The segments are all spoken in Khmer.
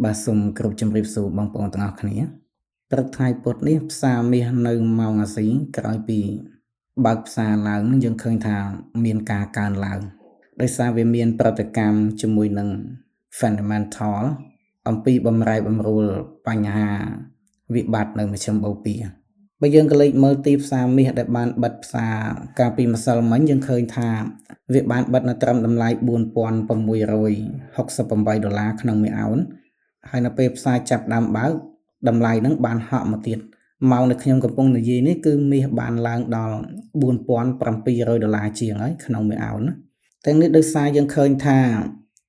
បាទសូមគោរពជម្រាបសួរបងប្អូនទាំងអស់គ្នាព្រឹកថ្ងៃពុធនេះផ្សារមាសនៅម៉ោងអាស៊ីក្រោយពីបើកផ្សារឡើងនឹងយើងឃើញថាមានការកើនឡើងដោយសារវាមានប្រតិកម្មជាមួយនឹង fundamental អំពីបំរែបំរួលបញ្ហាវិបត្តិនៅមជ្ឈិមបូព៌ាបើយើងក៏លេចមើលទីផ្សារមាសដែលបានបិទផ្សារកាលពីម្សិលមិញយើងឃើញថាវាបានបិទនៅត្រឹមតម្លៃ4668ដុល្លារក្នុងមួយអោនហើយនៅពេលផ្សារចាប់ដើមបើកតម្លៃនឹងបានហក់មកទៀតម៉ោងដែលខ្ញុំកំពុងនិយាយនេះគឺមាសបានឡើងដល់4700ដុល្លារជាងហើយក្នុងមួយអោនណាទាំងនេះដោយសារយើងឃើញថា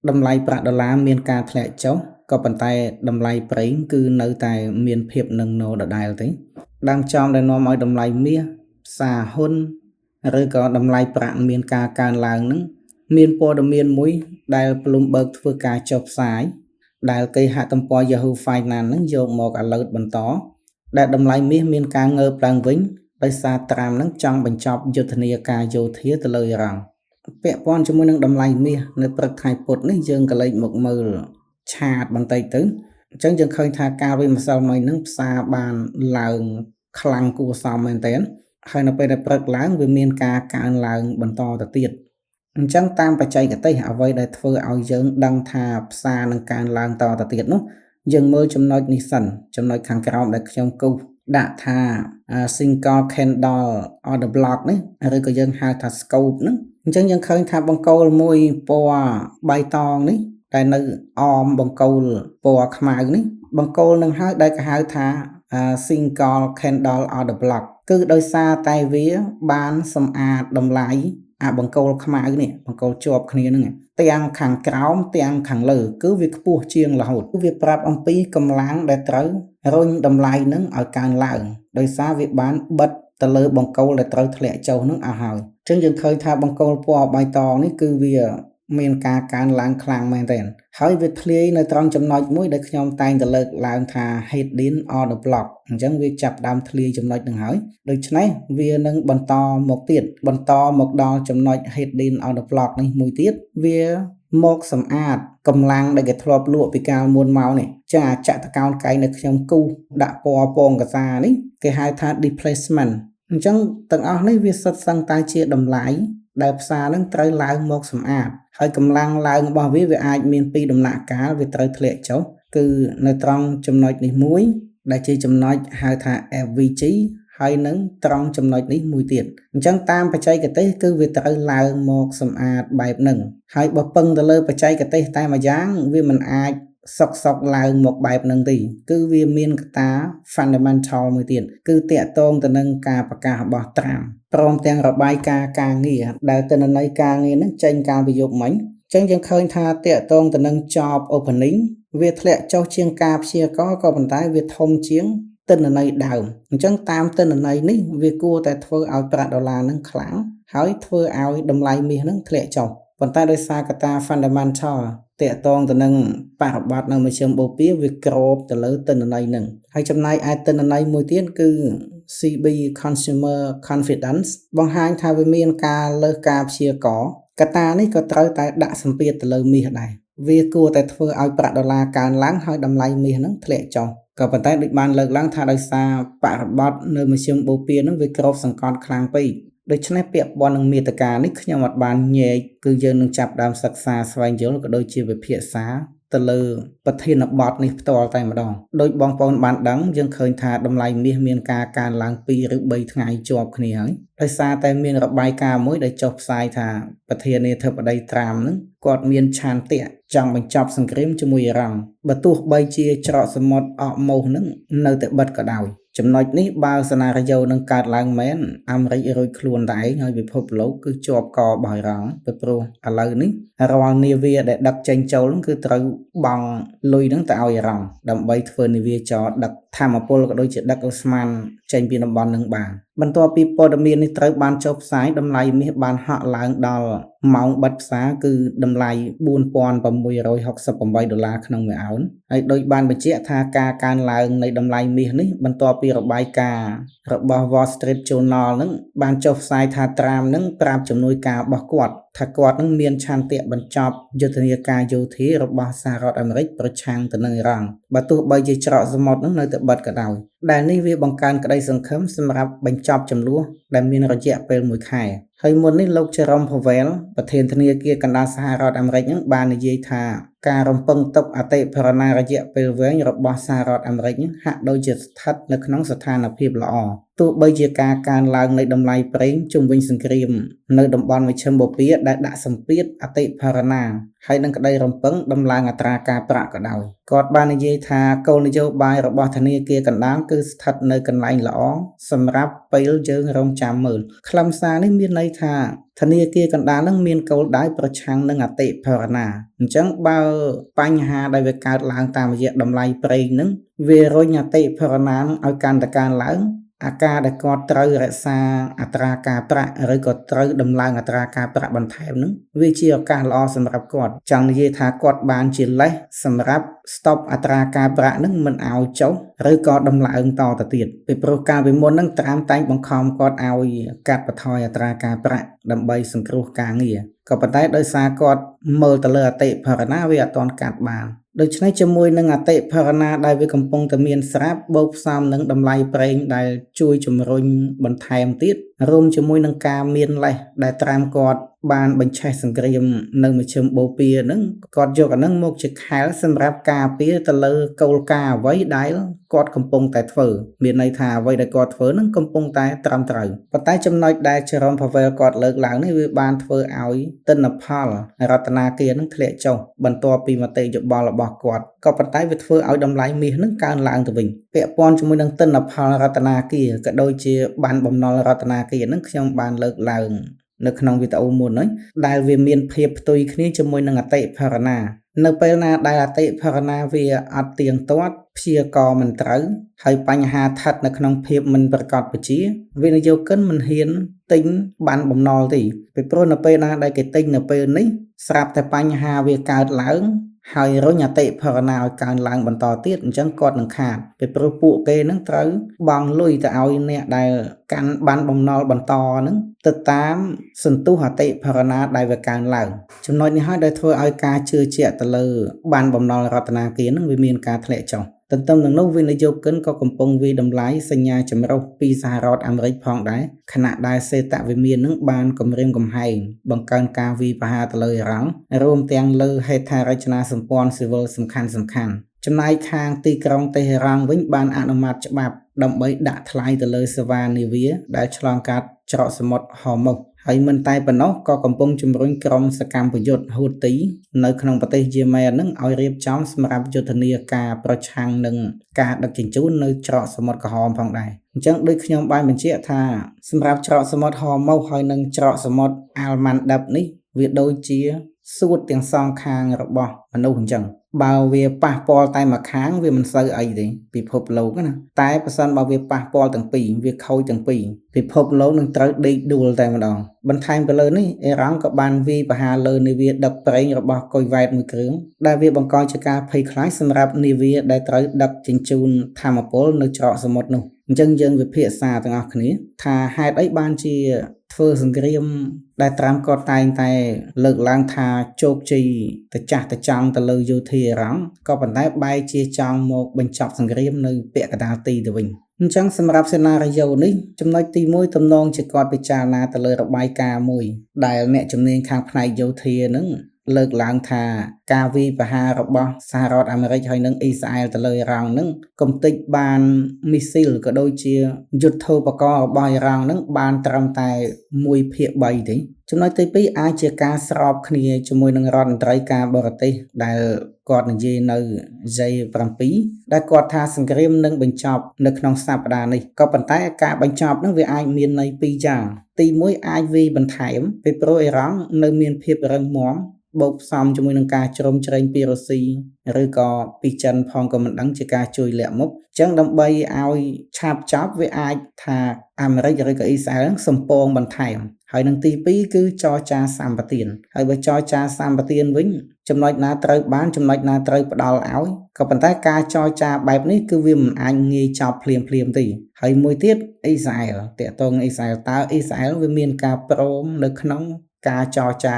តម្លៃប្រាក់ដុល្លារមានការធ្លាក់ចុះក៏ប៉ុន្តែតម្លៃប្រេងគឺនៅតែមានភាពនឹងណដដែលទេដើមចំដែលនាំឲ្យតម្លៃមាសផ្សារហ៊ុនឬក៏តម្លៃប្រាក់មានការកើនឡើងនឹងមានព័ត៌មានមួយដែល Bloomberg ធ្វើការចុះផ្សាយដែលគេហទំព័រ Yahoo Finance នឹងយកមក alert បន្តដែលតម្លៃមាសមានការងើបឡើងវិញដោយសារត្រាំនឹងចង់បញ្ចប់យុទ្ធនាការយោធាទៅលើអ៊ីរ៉ង់ពាក់ព័ន្ធជាមួយនឹងតម្លៃមាសនៅព្រឹកថ្ងៃពុធនេះយើងក៏លេចមកមើល chart បន្តិចទៅអញ្ចឹងយើងឃើញថាការវិម្សិលមិញហ្នឹងផ្សារបានឡើងខ្លាំងគួរសមមែនទែនហើយនៅពេលដែលព្រឹកឡើងវាមានការកើនឡើងបន្តទៅទៀតអញ្ចឹងតាមបច្ចេកទេសអ្វីដែលធ្វើឲ្យយើងដឹងថាផ្សារនឹងកើនឡើងតទៅទៀតនោះយើងមើលចំណុចនេះសិនចំណុចខាងក្រោមដែលខ្ញុំគូសដាក់ថា single candle order block នេះឬក៏យើងហៅថា scope ហ្នឹងអញ្ចឹងយើងឃើញថាបង្គោលមួយពណ៌បៃតងនេះតែនៅអមបង្គោលពណ៌ខ្មៅនេះបង្គោលនឹងហើយដែលគេហៅថា single candle order block គឺដោយសារតែវាបានសម្អាតតម្លៃអាបង្គោលខ្មៅនេះបង្គោលជាប់គ្នាហ្នឹងទាំងខាងក្រោមទាំងខាងលើគឺវាខ្ពស់ជាងរហូតវាប្រាប់អំពីកម្លាំងដែលត្រូវរុញតម្លៃនឹងឲ្យកើនឡើងដោយសារវាបានបិទទៅលើបង្គោលដែលត្រូវធ្លាក់ចុះនឹងអស់ហើយអញ្ចឹងយើងឃើញថាបង្គោលពណ៌បៃតងនេះគឺវាមានការកើនឡើងខ្លាំងមែនទែនហើយវាធ្លាយនៅត្រង់ចំណុចមួយដែលខ្ញុំតែងតែលើកឡើងថា hidden order block អញ្ចឹងវាចាប់ដើមធ្លាយចំណុចនឹងហើយដូច្នេះវានឹងបន្តមកទៀតបន្តមកដល់ចំណុច hidden order block នេះមួយទៀតវាមកសម្អាតកម្លាំងដែលគេធ្លាប់លក់ពីកាលមុនមកនេះចាចតកោនកែងនៅខ្ញុំគូសដាក់ពណ៌ពងកសានេះគេហៅថា displacement អញ្ចឹងទាំងអស់នេះវាសុទ្ធសឹងតែជាតម្លៃដែលផ្សារនឹងត្រូវឡើងមកសម្អាតហើយកម្លាំងឡើងរបស់វាវាអាចមានពីរដំណាក់កាលវាត្រូវធ្លាក់ចុះគឺនៅត្រង់ចំណុចនេះមួយដែលជាចំណុចហៅថា FVG ហើយនឹងត្រង់ចំណុចនេះមួយទៀតអញ្ចឹងតាមបច្ចេកទេសគឺវាត្រូវឡើងមកសម្អាតបែបហ្នឹងហើយបើពឹងទៅលើបច្ចេកទេសតែមួយយ៉ាងវាមិនអាចសុកសុកឡើងមកបែបហ្នឹងទេគឺវាមានកត្តា fundamental មួយទៀតគឺតាក់ទងទៅនឹងការប្រកាសរបស់ត្រាំព្រមទាំងរបាយការណ៍ការងារដែលទិន្នន័យការងារហ្នឹងចេញកាលពីយប់មិញចឹងយើងឃើញថាតាក់ទងទៅនឹង job opening វាធ្លាក់ចុះជាងការព្យាករណ៍ក៏ប៉ុន្តែវាធំជាងទិន្នន័យដើមអញ្ចឹងតាមទិន្នន័យនេះវាគួរតែធ្វើឲ្យប្រាក់ដុល្លារនឹងខ្លាំងហើយធ្វើឲ្យតម្លៃមាសនឹងធ្លាក់ចុះប៉ុន្តែដោយសារកត្តា fundamental តាក់ទងទៅនឹងបរិបត្តិនៅមជ្ឈិមបូព៌ាវាក្របទៅលើទិន្នន័យនឹងហើយចំណែកឯទិន្នន័យមួយទៀតគឺ CB Consumer Confidence បង្ហាញថាវាមានការលើសការព្យាករណ៍កត្តានេះក៏ត្រូវតែដាក់សម្ពាធទៅលើមាសដែរវាគួរតែធ្វើឲ្យប្រាក់ដុល្លារកើនឡើងហើយតម្លៃមាសនឹងធ្លាក់ចុះក៏ប៉ុន្តែដូចបានលើកឡើងថាដោយសារបរិបត្តិនៅមជ្ឈិមបូព៌ានឹងវាគ្របសង្កត់ខ្លាំងពេកដូច្នេះពាក់ព័ន្ធនឹងមាតិកានេះខ្ញុំអត់បានញែកគឺយើងនឹងចាប់ដើមសិក្សាស្វែងយល់ក៏ដូចជាវិភាសាទៅលើប្រធានបទនេះផ្ទាល់តែម្ដងដោយបងប្អូនបានដឹងយើងឃើញថាតម្លៃមាសមានការកើនឡើង2ឬ3ថ្ងៃជាប់គ្នាហើយដោយសារតែមានរបាយការណ៍មួយដែលចុះផ្សាយថាប្រធានាធិបតីត្រាមនឹងគាត់មានឆន្ទៈចង់បញ្ចប់សង្គ្រាមជាមួយអ៊ីរ៉ង់បើទោះបីជាច្រកសមុទ្រអកម៉ូសនឹងនៅតែបិទក៏ដោយចំណុចនេះបើscenario នឹងកើតឡើងមែនអាមេរិករួចខ្លួនតែឯងហើយពិភពលោកគឺជាប់ករបស់អ៊ីរ៉ង់ពីព្រោះឥឡូវនេះរាល់នាវាដែលដឹកចេញចូលគឺត្រូវបង់លុយនឹងទៅឲ្យអ៊ីរ៉ង់ដើម្បីធ្វើនាវាចរដឹកធម្មពលក៏ដូចជាដឹកអូស្មန်ចេញពីតំបន់នឹងបានបន្ទាប់ពីព័ត៌មាននេះត្រូវបានចុះផ្សាយតម្លៃមាសបានហក់ឡើងដល់ម៉ោងបិទផ្សារគឺតម្លៃ4668ដុល្លារក្នុងមួយអោនហើយដោយបានបញ្ជាក់ថាការកើនឡើងនៃតម្លៃមាសនេះបន្ទាប់ពីរបាយការណ៍របស់ Wall Street Journal នឹងបានចុះផ្សាយថាត្រាមនឹងប្រាប់ជំនួយការរបស់គាត់ ថាគាត់នឹងមានឆន្ទៈបញ្ចប់យុទ្ធនាការយោធារបស់សហរដ្ឋអាមេរិកប្រឆាំងទៅនឹងអ៊ីរ៉ង់បើទោះបីជាច្រកសមុទ្រនឹងនៅតែបិទក៏ដោយដែលនេះវាបង្កើនក្តីសង្ឃឹមសម្រាប់បញ្ចប់ជម្លោះដែលមានរយៈពេលមួយខែហើយមុននេះលោក Jerome Powell ប្រធានធនាគារកណ្ដាលសហរដ្ឋអាមេរិកនឹងបាននិយាយថាការរំពឹងទុកអតិផរណារយៈពេលវែងរបស់សហរដ្ឋអាមេរិកហាក់ដូចជាស្ថិតនៅក្នុងស្ថានភាពល្អទោះបីជាការកើនឡើងនៃតម្លៃប្រេងជុំវិញសង្គ្រាមនៅតំបន់មជ្ឈិមបូព៌ាដែលដាក់សម្ពាធអតិផរណាហើយនឹងក្តីរំពឹងដំឡើងអត្រាការប្រាក់ក៏ដោយគាត់បាននិយាយថាគោលនយោបាយរបស់ធនាគារកណ្ដាលគឺស្ថិតនៅកន្លែងល្អសម្រាប់ពេលយើងរងចាំមើលខ្លឹមសារនេះមានន័យថាធនាគារកណ្ដាលនឹងមានគោលដៅប្រឆាំងនឹងអតិផរណាអញ្ចឹងបើបញ្ហាដែលវាកើតឡើងតាមរយៈតម្លៃប្រេងនឹងវារុញអតិផរណាឲ្យកាន់តែកើនឡើងអាការដែលគាត់ត្រូវរក្សាអត្រាការប្រាក់ឬក៏ត្រូវដំឡើងអត្រាការប្រាក់បន្ថែមនឹងវាជាឱកាសល្អសម្រាប់គាត់ចង់និយាយថាគាត់បានជាលេសសម្រាប់ stop អត្រាការប្រាក់នឹងមិនឲ្យចុះឬក៏ដំឡើងតទៅទៀតពីព្រោះកាលពីមុននឹងត្រាំតែងបង្ខំគាត់ឲ្យកាត់បន្ថយអត្រាការប្រាក់ដើម្បីសង្គ្រោះការងារក៏ប៉ុន្តែដោយសារគាត់មើលទៅលើអតិផរណាវាអត់ទាន់កាត់បានដូច្នេះជាមួយនឹងអតិផរណាដែលវាកំពុងតែមានស្រាប់បូកផ្សំនឹងតម្លៃប្រេងដែលជួយជំរុញបន្ថែមទៀតរួមជាមួយនឹងការមានលេសដែលត្រាំគាត់បានបញ្ឆេះសង្គ្រាមនៅមជ្ឈិមបូព៌ានឹងគាត់យកអានឹងមកជាខែលសម្រាប់ការពារទៅលើគោលការណ៍អ្វីដែលគាត់កំពុងតែធ្វើមានន័យថាអ្វីដែលគាត់ធ្វើនឹងកំពុងតែត្រឹមត្រូវប៉ុន្តែចំណុចដែល Jerome Powell គាត់លើកឡើងនេះវាបានធ្វើឲ្យទិន្នផលរតនាគារនឹងធ្លាក់ចុះបន្ទាប់ពីមតិយោបល់របស់គាត់ក៏ប៉ុន្តែវាធ្វើឲ្យតម្លៃមាសនឹងកើនឡើងទៅវិញពាក់ព័ន្ធជាមួយនឹងទិន្នផលរតនាគារក៏ដូចជាបានបំណុលរតនាគារនឹងខ្ញុំបានលើកឡើងនៅក្នុងវីដេអូមុនហ្នឹងដែលវាមានភាពផ្ទុយគ្នាជាមួយនឹងអតិផរណានៅពេលណាដែលអតិផរណាវាអត់ទៀងទាត់ព្យាករមិនត្រូវហើយបញ្ហាស្ថិតនៅក្នុងភាពមិនប្រកបប្រជាវិនិយោគិនមិនហ៊ានទិញបានបំណុលទេពីព្រោះនៅពេលណាដែលគេទិញនៅពេលនេះស្រាប់តែបញ្ហាវាកើតឡើងហើយរុញអតិផរណាឲ្យកើនឡើងបន្តទៀតអញ្ចឹងគាត់នឹងខាតពីព្រោះពួកគេនឹងត្រូវបង់លុយទៅឲ្យអ្នកដែលកាន់បានបំណុលបន្តនឹងទៅតាមសន្ទុះអតិផរណាដែលវាកើនឡើងចំណុចនេះហើយដែលធ្វើឲ្យការជឿជាក់ទៅលើបានបំណុលរតនាគារនឹងវាមានការធ្លាក់ចុះទន្ទឹមនឹងនោះវិនិយោគិនក៏កំពុងវាយតម្លៃសញ្ញាចម្រុះពីសហរដ្ឋអាមេរិកផងដែរខណៈដែលសេតវិមាននឹងបានគំរាមកំហែងបង្កើនការវាយប្រហារទៅលើអ៊ីរ៉ង់រួមទាំងលើហេដ្ឋារចនាសម្ព័ន្ធស៊ីវិលសំខាន់ៗចំណែកខាងទីក្រុងតេហេរ៉ង់វិញបានអនុម័តច្បាប់ដើម្បីដាក់ថ្លៃទៅលើសេវានាវាដែលឆ្លងកាត់ច្រកសមុទ្រហូមុសហើយមិនតែប៉ុណ្ណោះក៏កំពុងជំរុញក្រុមសកម្មប្រយុទ្ធហ៊ូទីនៅក្នុងប្រទេសយេម៉ែននឹងឲ្យរៀបចំសម្រាប់យុទ្ធនាការប្រឆាំងនឹងការដឹកជញ្ជូននៅច្រកសមុទ្រក្រហមផងដែរអញ្ចឹងដូចខ្ញុំបានបញ្ជាក់ថាសម្រាប់ច្រកសមុទ្រហម៉ូសហើយនិងច្រកសមុទ្រអាល់ម៉ាន់ដាប់នេះវាដូចជាសួតទាំងសងខាងរបស់មនុស្សអញ្ចឹងបើវាប៉ះពាល់តែមួយខាងវាមិនសូវអីទេពិភពលោកណាតែប្រសិនបើវាប៉ះពាល់ទាំងពីរវាខូចទាំងពីរពិភពលោកនឹងត្រូវដេកដួលតែម្ដងបន្ថែមទៅលើនេះអ៊ីរ៉ង់ក៏បានវាយប្រហារលើនាវាដឹកប្រេងរបស់កុយវ៉ែតមួយគ្រឿងដែលវាបង្កជាការភ័យខ្លាចសម្រាប់នាវាដែលត្រូវដឹកជញ្ជូនធម្មពលនៅច្រកសមុទ្រនោះអញ្ចឹងយើងវិភាសាទាំងអស់គ្នាថាហេតុអីបានជាធ្វើសង្គ្រាមដែលត្រាំគាត់តែងតែលើកឡើងថាជោគជ័យទៅចាស់ទៅចង់ទៅលើយោធាអ៊ីរ៉ង់ក៏ប៉ុន្តែបែរជាចង់មកបញ្ចប់សង្គ្រាមនៅពាក់កណ្ដាលទីទៅវិញអញ្ចឹងសម្រាប់សេណារីយ៉ូនេះចំណុចទី1ទំនងជាគាត់ពិចារណាទៅលើរបាយការណ៍មួយដែលអ្នកជំនាញខាងផ្នែកយោធានឹងលើកឡើងថាការវាយប្រហាររបស់សហរដ្ឋអាមេរិកហើយនិងអ៊ីស្រាអែលទៅលើអ៊ីរ៉ង់នឹងកំទេចបានមីស៊ីលក៏ដូចជាយុទ្ធោបករណ៍របស់អ៊ីរ៉ង់នឹងបានត្រឹមតែ1/3ទេចំណុចទី2អាចជាការស្របគ្នាជាមួយនឹងរដ្ឋមន្ត្រីការបរទេសដែលគាត់និយាយនៅ J7 ដែលគាត់ថាសង្គ្រាមនឹងបញ្ចប់នៅក្នុងសប្តាហ៍នេះក៏ប៉ុន្តែការបញ្ចប់នឹងវាអាចមានន័យពីរយ៉ាងទី1អាចវាយបន្ថែមពីព្រោះអ៊ីរ៉ង់នៅមានភាពរឹងមាំបូកផ្សំជាមួយនឹងការជ្រោមជ្រែងពីរុស្ស៊ីឬក៏ពីចិនផងក៏មិនដឹងជាការជួយលាក់មុខអញ្ចឹងដើម្បីឲ្យឆាប់ចប់វាអាចថាអាមេរិកឬក៏អ៊ីស្រាអែលសំពងបន្ថែមហើយនឹងទី2គឺចរចាសម្បទានហើយបើចរចាសម្បទានវិញចំណុចណាត្រូវបានចំណុចណាត្រូវផ្ដល់ឲ្យក៏ប៉ុន្តែការចរចាបែបនេះគឺវាមិនអាចងាយចប់ភ្លាមភ្លាមទេហើយមួយទៀតអ៊ីស្រាអែលតាក់ទងអ៊ីស្រាអែលតើអ៊ីស្រាអែលវាមានការព្រមនៅក្នុង ការចរចា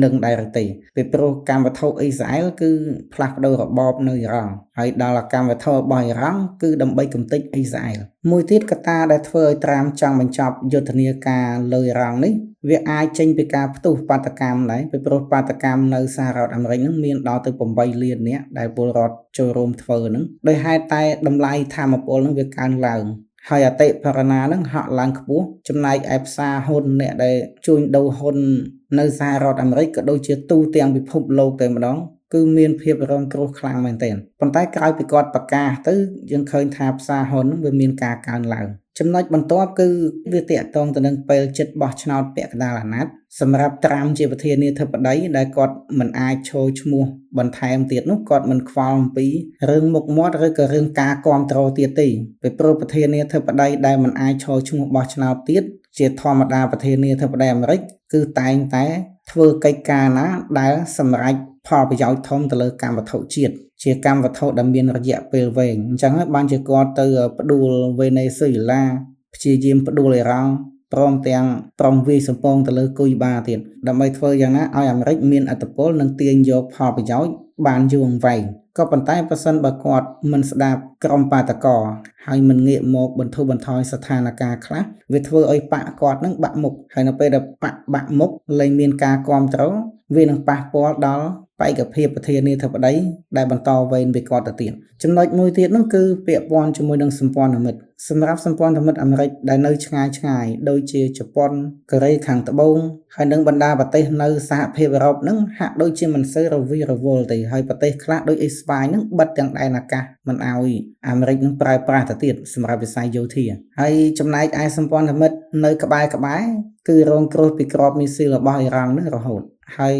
នឹងដែរឬទេពីព្រោះកម្មវត្ថុអ៊ីស្រាអែលគឺផ្លាស់ប្ដូររបបនៅអ៊ីរ៉ង់ហើយដល់កម្មវត្ថុរបស់អ៊ីរ៉ង់គឺដើម្បីកម្ទេចអ៊ីស្រាអែលមួយទៀតកត្តាដែលធ្វើឲ្យត្រាំចង់បញ្ចប់យុទ្ធនាការលើអ៊ីរ៉ង់នេះវាអាចចេញពីការផ្ទុះបាតុកម្មដែរពីព្រោះបាតុកម្មនៅសហរដ្ឋអាមេរិកនឹងមានដល់ទៅ8លាននាក់ដែលពលរដ្ឋចូលរួមធ្វើនឹងដោយហេតុតែតម្លៃថាមពលនឹងវាកើនឡើងហើយអតិផរណានឹងហក់ឡើងខ្ពស់ចំណែកឯផ្សារហ៊ុនអ្នកដែលជួញដូរហ៊ុននៅសហរដ្ឋអាមេរិកក៏ដូចជាទូទាំងពិភពលោកតែម្ដងគឺមានភាពរងគ្រោះខ្លាំងមែនទែនប៉ុន្តែក្រោយពីគាត់ប្រកាសទៅយើងឃើញថាផ្សារហ៊ុននឹងវាមានការកើនឡើងចំណុចបន្ទាប់គឺវាតាក់ទងទៅនឹងពេលចិត្តបោះឆ្នោតពាក់កណ្ដាលអាណត្តិសម្រាប់ត្រាំជាប្រធានាធិបតីដែលគាត់មិនអាចឈរឈ្មោះបន្ថែមទៀតនោះគាត់មិនខ្វល់អំពីរឿងមុខមាត់ឬក៏រឿងការគ្រប់គ្រងទៀតទេពីព្រោះប្រធានាធិបតីដែលមិនអាចឈរឈ្មោះបោះឆ្នោតទៀតជាធម្មតាប្រធានាធិបតីអាមេរិកគឺតែងតែធ្វើកិច្ចការណាដែលសម្រេចផលប្រយោជន៍ធំទៅលើកម្មវត្ថុជាតិជាកម្មវត្ថុដែលមានរយៈពេលវែងអញ្ចឹងហើយបានជាគាត់ទៅផ្ដួលវេណេស៊ុយអេឡាព្យាយាមផ្ដួលអ៊ីរ៉ង់ព្រមទាំងប្រុងវាយសំពងទៅលើគុយបាទៀតដើម្បីធ្វើយ៉ាងណាឲ្យអាមេរិកមានឥទ្ធិពលនិងទាញយកផលប្រយោជន៍បានយូរអង្វែងក៏ប៉ុន្តែប្រសិនបើគាត់មិនស្ដាប់ក្រុមបាតកោហើយមិនងាកមកបន្ធូរបន្ថយស្ថានភាពខ្លះវាធ្វើឲ្យបកគាត់នឹងបាក់មុខហើយនៅពេលដែលបកបាក់មុខលែងមានការគ្រប់គ្រងវានឹងប៉ះពាល់ដល់បេក្ខភាពប្រធានាធិបតីដែលបន្តវេនពីគាត់ទៅទៀតចំណុចមួយទៀតនោះគឺពាក់ព័ន្ធជាមួយនឹងសម្ព័ន្ធមិត្តសម្រាប់សម្ព័ន្ធមិត្តអាមេរិកដែលនៅឆ្ងាយឆ្ងាយដូចជាជប៉ុនកូរ៉េខាងត្បូងហើយនិងបណ្ដាប្រទេសនៅសហភាពអឺរ៉ុបនឹងហាក់ដូចជាមិនសូវរវីរវល់ទេហើយប្រទេសខ្លះដូចអេស្ប៉ាញនឹងបិទទាំងដែនអាកាសមិនឲ្យអាមេរិកនឹងប្រើប្រាស់ទៅទៀតសម្រាប់វិស័យយោធាហើយចំណែកឯសម្ព័ន្ធមិត្តនៅក្បែរក្បែរគឺរងគ្រោះពីគ្រាប់មីស៊ីលរបស់អ៊ីរ៉ង់នឹងរហូតហើយ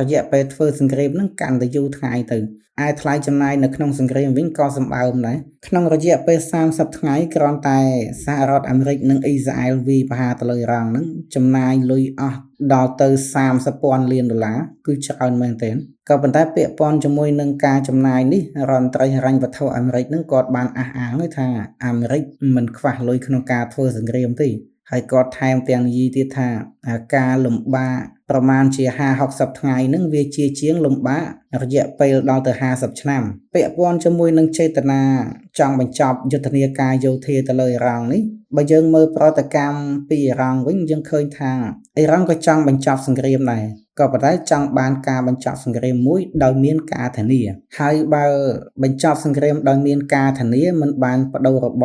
រយៈពេលធ្វើសង្គ្រាមនឹងកាន់តែយូរថ្ងៃទៅឯថ្លៃចំណាយនៅក្នុងសង្គ្រាមវិញក៏សម្បើមដែរក្នុងរយៈពេល30ថ្ងៃគ្រាន់តែសហរដ្ឋអាមេរិកនិងអ៊ីស្រាអែលវាយប្រហារទៅលើអ៊ីរ៉ង់នឹងចំណាយលុយអស់ដល់ទៅ30,000លានដុល្លារគឺច្រើនមែនទែនក៏ប៉ុន្តែពាក់ព័ន្ធជាមួយនឹងការចំណាយនេះរដ្ឋមន្ត្រីហិរញ្ញវត្ថុអាមេរិកនឹងគាត់បានអះអាងថាអាមេរិកមិនខ្វះលុយក្នុងការធ្វើសង្គ្រាមទេហើយគាត់ថែមទាំងនិយាយទៀតថាការលំបាកប្រមាណជា50 60ថ្ងៃនឹងវាជាជាងលំបាករយៈពេលដល់ទៅ50ឆ្នាំពាក់ព័ន្ធជាមួយនឹងចេតនាចង់បញ្ចប់យុទ្ធនាការយោធាទៅលើអ៊ីរ៉ង់នេះបើយើងមើលប្រតិកម្មពីអ៊ីរ៉ង់វិញយើងឃើញថាអ៊ីរ៉ង់ក៏ចង់បញ្ចប់សង្គ្រាមដែរក៏ប៉ុន្តែចង់បានការបញ្ចប់សង្គ្រាមមួយដោយមានការធានាហើយបើបញ្ចប់សង្គ្រាមដោយមានការធានាមិនបានបដូររបប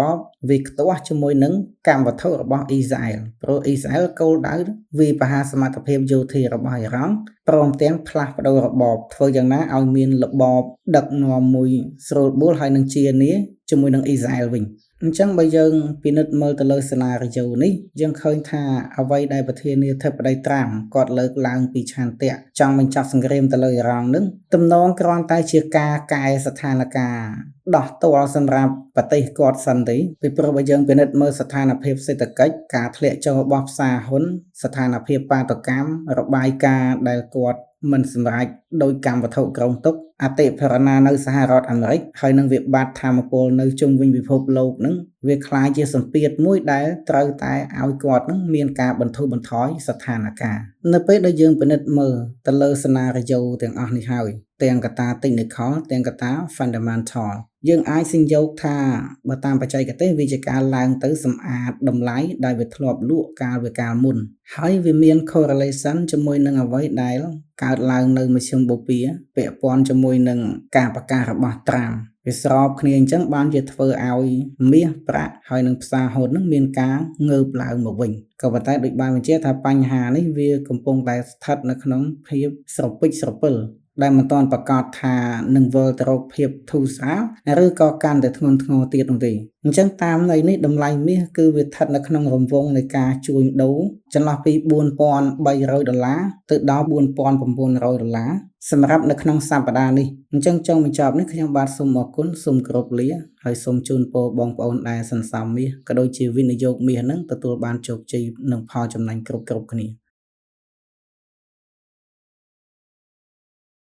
វាខ្ទាស់ជាមួយនឹងកម្មវត្ថុរបស់អ៊ីស្រាអែលព្រោះអ៊ីស្រាអែលគោលដៅវាយប្រហារសមត្ថភាពយោធារបស់អ៊ីរ៉ង់ព្រមទាំងផ្លាស់ប្ដូររបបធ្វើយ៉ាងណាឲ្យមានរបបដឹកនាំមួយស្រួលបួលហើយនឹងជានាជាមួយនឹងអ៊ីស្រាអែលវិញអញ្ចឹងបើយើងពិនិត្យមើលទៅលើសេណារីយ៉ូនេះយើងឃើញថាអ្វីដែលប្រធានាធិបតីត្រាំគាត់លើកឡើងពីឆន្ទៈចង់បញ្ចប់សង្គ្រាមទៅលើអ៊ីរ៉ង់នឹងទំនងគ្រាន់តែជាការកែស្ថានភាពដោះទាល់សម្រាប់ប្រទេសគាត់សិនទេពីព្រោះបើយើងពិនិត្យមើលស្ថានភាពសេដ្ឋកិច្ចការធ្លាក់ចុះរបស់ផ្សារហ៊ុនស្ថានភាពបាតុកម្មរបាយការណ៍ដែលគាត់មិនសម្រេចដោយកម្មវត្ថុក្រោមទុកអតិផរណានៅសហរដ្ឋអាមេរិកហើយនឹងវិបត្តិធម្មពលនៅជុំវិញពិភពលោកនឹងវាក្លាយជាសម្ពាធមួយដែលត្រូវតែឲ្យគាត់នឹងមានការបន្ធូរបន្ថយស្ថានភាពនៅពេលដែលយើងពិនិត្យមើលទៅលើសេណារីយ៉ូទាំងអស់នេះហើយទាំងកត្តា technical ទាំងកត្តា fundamental យើងអាចសញ្ញោកថាបើតាមបច្ចេកទេសវាជាការឡើងទៅសម្អាតតម្លៃដែលវាធ្លាប់លក់កាលវាកាលមុនហើយវាមាន correlation ជាមួយនឹងអ្វីដែលកើតឡើងនៅមធ្យមបូព៌ាពាក់ព័ន្ធជាមួយនឹងការប្រកាសរបស់ត្រាំវាស្របគ្នាអញ្ចឹងបានជាធ្វើឲ្យមាសប្រាក់ហើយនឹងផ្សារហ៊ុននឹងមានការងើបឡើងមកវិញក៏ប៉ុន្តែដូចបានបញ្ជាក់ថាបញ្ហានេះវាកំពុងតែស្ថិតនៅក្នុងភាពស្រពេចស្រពិលដែលមិនទាន់ប្រកាសថានឹងវិលទៅរកភាពធូរស្រាលឬក៏កាន់តែធ្ងន់ធ្ងរទៀតនោះទេអញ្ចឹងតាមន័យនេះតម្លៃមាសគឺវាស្ថិតនៅក្នុងរង្វង់នៃការជួញដូរចន្លោះពី4300ដុល្លារទៅដល់4900ដុល្លារសម្រាប់នៅក្នុងសប្តាហ៍នេះអញ្ចឹងចុងបញ្ចប់នេះខ្ញុំបាទសូមអរគុណសូមគោរពលាហើយសូមជូនពរបងប្អូនដែលសន្សំមាសក៏ដូចជាវិនិយោគមាសនឹងទទួលបានជោគជ័យនិងផលចំណេញគ្រប់ៗគ្នា។